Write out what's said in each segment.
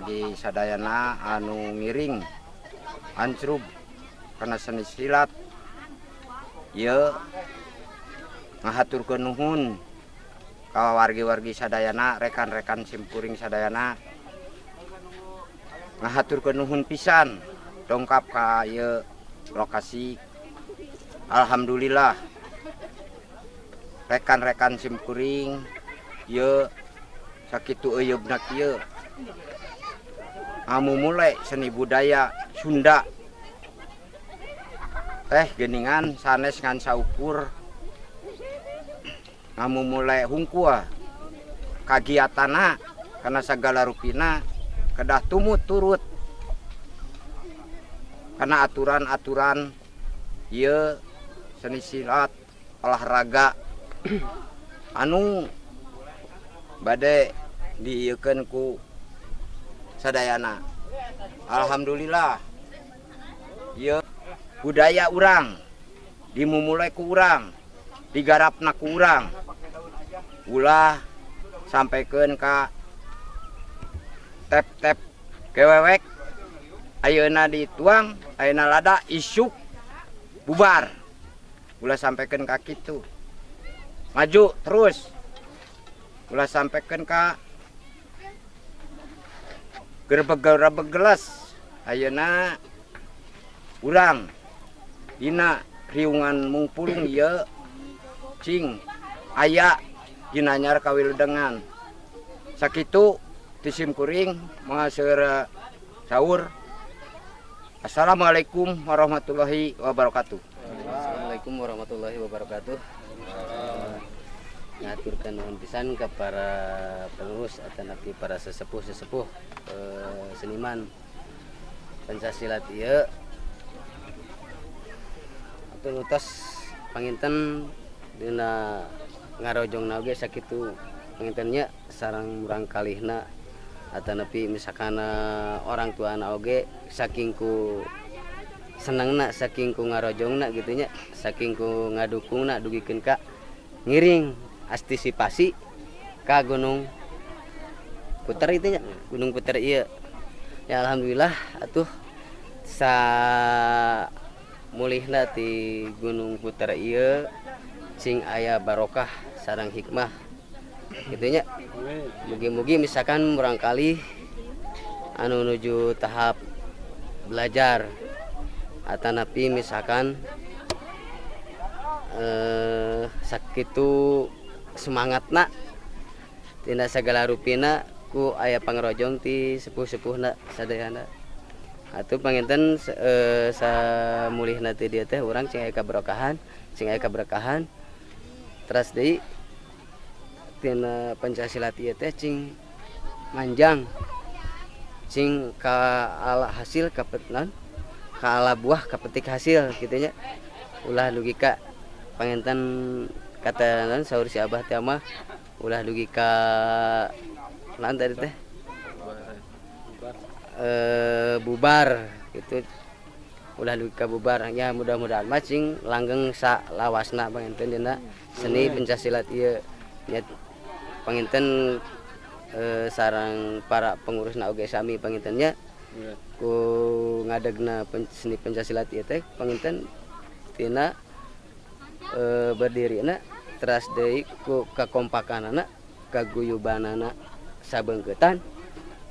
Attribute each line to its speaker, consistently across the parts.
Speaker 1: Wargi-wargi sadayana anu ngiring ancrub kana seni silat ieu, ngahaturkeun nuhun ka wargi-wargi sadayana, rekan-rekan simkuring sadayana, ngahaturkeun nuhun pisan dongkap ka ieu lokasi. Alhamdulillah, rekan-rekan simkuring ieu sakitu euyeubna kieu ngamumule seni budaya Sunda teh geuningan sanes ngan saukur ngamumule hungkul. Kagiatana kana sagala rupina kedah tumut turut kana aturan-aturan ieu seni silat olahraga anu bade diieukeun ku sadayana. Alhamdulillah, ieu budaya urang dimumule ku urang, digarapna ku urang, ulah sampaikan ka tep-tep kewewek, ayeuna dituang, ayeuna lada, isuk bubar. Ulah sampaikan ka kitu, maju terus, ulah sampaikan ka gerebeg-gerebeg gelas. Ayeuna urang dina riungan mungpulung ieu cing aya ginanyar kawilujengan. Sakitu ti simkuring, moal seueur saur. Assalamualaikum warahmatullahi wabarakatuh.
Speaker 2: Assalamualaikum warahmatullahi wabarakatuh. Ngaturkeun nuhun pisan ke para pengurus atanapi para sesepuh-sesepuh seniman pencak silat ieu. Atuh panginten dina ngarojongna oge sakitu panginten nya, sareng murangkalihna atanapi misalkan orang tuana oge saking ku senangna, saking ku ngarojongna gitu nya, saking ku ngadukungna dugikeun ka ngiring antisipasi ka Gunung Puter itu nya, Gunung Puter ieu. Ya, alhamdulillah atuh sa mulihna ti Gunung Puter ieu cing aya barokah sareng hikmah gitu nya. Mugi-mugi misalkan murangkalih anu nuju tahap belajar atanapi misalkan sakitu semangatna tina sagala rupina ku aya pangrojong ti sepuh-sepuhna sadayana. Atuh panginten samulihna ti dieu teh urang cing aya kaberkahan, cing aya kaberkahan. Teras deui tina pencak silat ieu teh cing manjang, cing ka ala hasil kapet naon, ka ala buah kapetik hasil kitu nya. Ulah dugi ka panginten kata naon saur si Abah teh mah, ulah dugi ka naon tadi teh, bubar gitu, ulah dugi ka bubar nya. Mudah-mudahan mah cing langgeng salawasna panginten dina seni pencak silat ieu nya. Panginten sareng para pengurusna oge sami panginten nya, ku ngadegna seni pencak silat ieu teh panginten tina berdirina, teras deui ku kakompakanana, kaguyubanana sabeungkeutan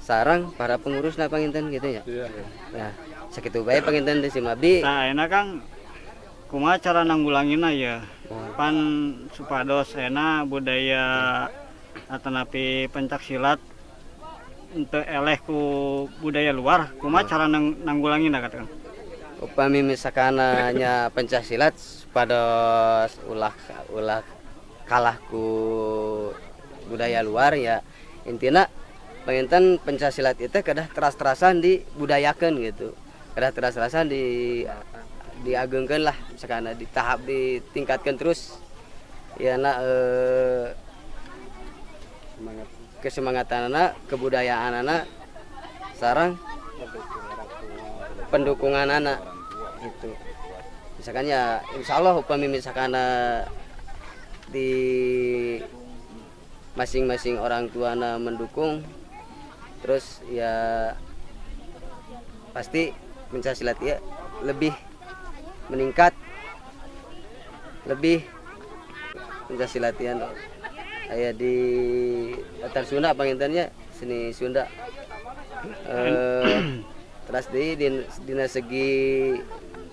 Speaker 2: sareng para pengurusna panginten gitu ya. Nah, sakitu bae panginten teh sim abdi.
Speaker 3: Nah, ayeuna Kang, kumaha cara nanggulanginna ya? Pan supados ayeuna budaya atanapi pencak silat henteu eleh ku budaya luar, kumaha cara nanggulanginna katakan?
Speaker 2: Upami misalkan nya pencak silat supados ulah ulah kalah ku budaya luar ya, intina panginten pencak silat itu kedah teras-terasan dibudayakeun gitu, kedah teras-terasan diagengkeun lah, misalkan di tahap ditingkatkan terus ya na kesemangatanana, kebudayaanana, sareng pendukunganana gitu. Misalkan ya insya Allah upami misalkan di masing-masing orang tuana mendukung. Terus ya pasti pencak silat ya lebih meningkat, lebih pencak silatian aya di latar Sunda panginten nya, seni Sunda. Terus di dina segi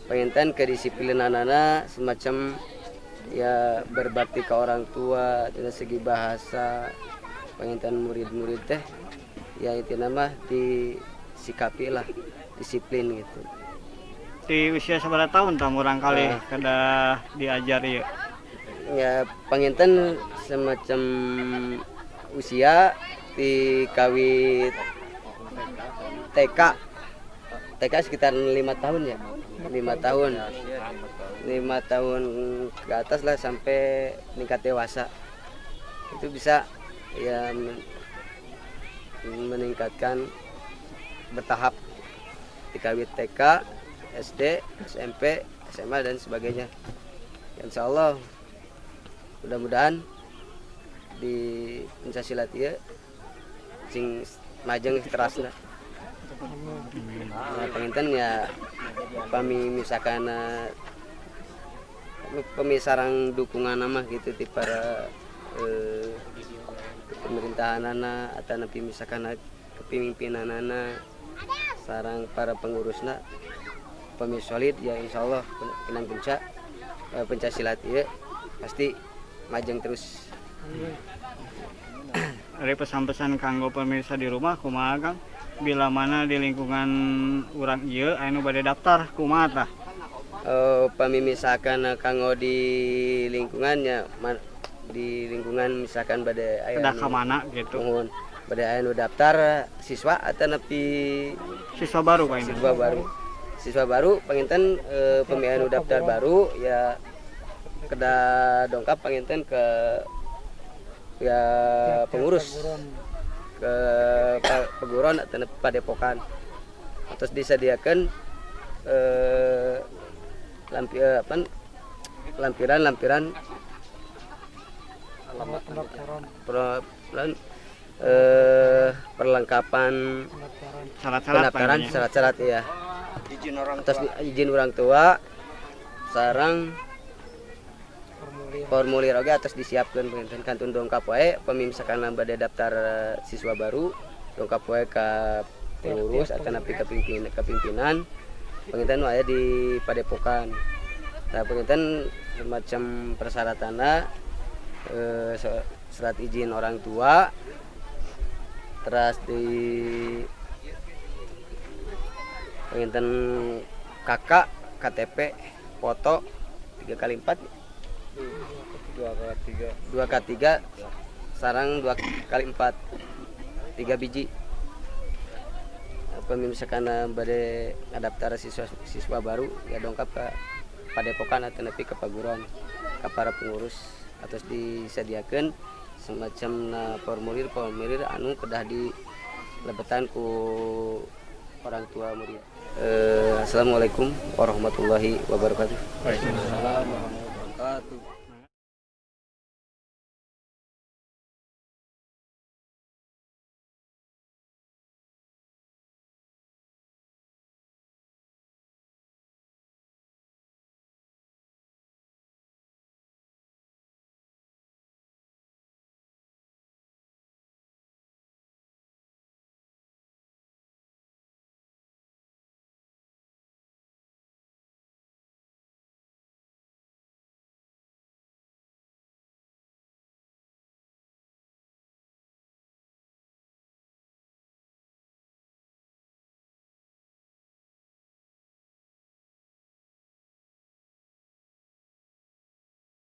Speaker 2: panginten kedisiplinanana, semacam ya berbakti ke orang tua, dina segi bahasa panginten murid-murid teh ya intinya mah disikapi lah, disiplin gitu.
Speaker 3: Di usia sabaraha tahun tah murangkalih kedah diajar ieu?
Speaker 2: Ya panginten semacam usia di kawit TK, TK sekitar 5 tahun ya, 5 tahun, 5 tahun ke atas lah sampai tingkat dewasa itu bisa ya meningkatkan bertahap di kawit TK, SD, SMP, SMA, dan sebagainya. Insya Allah mudah-mudahan di pencak silat ieu sing majeng terasna. Nah, panginten ya pami misalkan pami sareng dukungan mah gitu di para pemerintahanana atau nepi misalkan kepemimpinanana sareng para pengurusna, pami solid ya insya Allah pinang pencak silat ieu pasti majeng terus.
Speaker 3: Ari pesan-pesan kanggo pemirsa di rumah kumaha, Kang? Bila mana di lingkungan urang ieu anu bade daftar kumaha tah?
Speaker 2: Pami misalkan kanggo di lingkungannya di lingkungan misalkan bade aya
Speaker 3: Kedah ka mana gitu?
Speaker 2: Muhun, bade aya nu daftar siswa atau nepi
Speaker 3: Siswa baru, Pak, ini.
Speaker 2: Siswa baru, siswa baru panginten pami anu daftar baru ya kedah dongkap panginten ke ya pengurus, ke peguron atau padepokan, terus disediakan apa, lampiran lampiran perlengkapan
Speaker 3: Syarat-syarat
Speaker 2: pendaftaran.
Speaker 3: Pak,
Speaker 2: Syarat-syarat ya.
Speaker 1: Izin orang
Speaker 2: Terus
Speaker 1: tua.
Speaker 2: Izin orang tua sareng formulir oge atos disiapkan panginten, kantun dongkap wae. Pami misalkan bade daftar siswa baru, dongkap wae ka pengurus atau nepi ke pimpinan panginten nu aya di padepokan. Nah, panginten semacam persyaratanna surat izin orang tua, terus di panginten KK, KTP, foto 3 kali 4,
Speaker 4: 2 kali 3.
Speaker 2: 2 k 3 sareng 2 kali 4, 3 biji. Apa misalkan bade ngadaftar siswa siswa baru ya dongkap ke padepokan atau nepi ke paguron, ke para pengurus, atau disediakan semacam formulir formulir anu kedah di lebetan ku orang tua murid. Assalamualaikum warahmatullahi wabarakatuh.
Speaker 4: Waalaikumsalam.
Speaker 1: Wabarakatuh.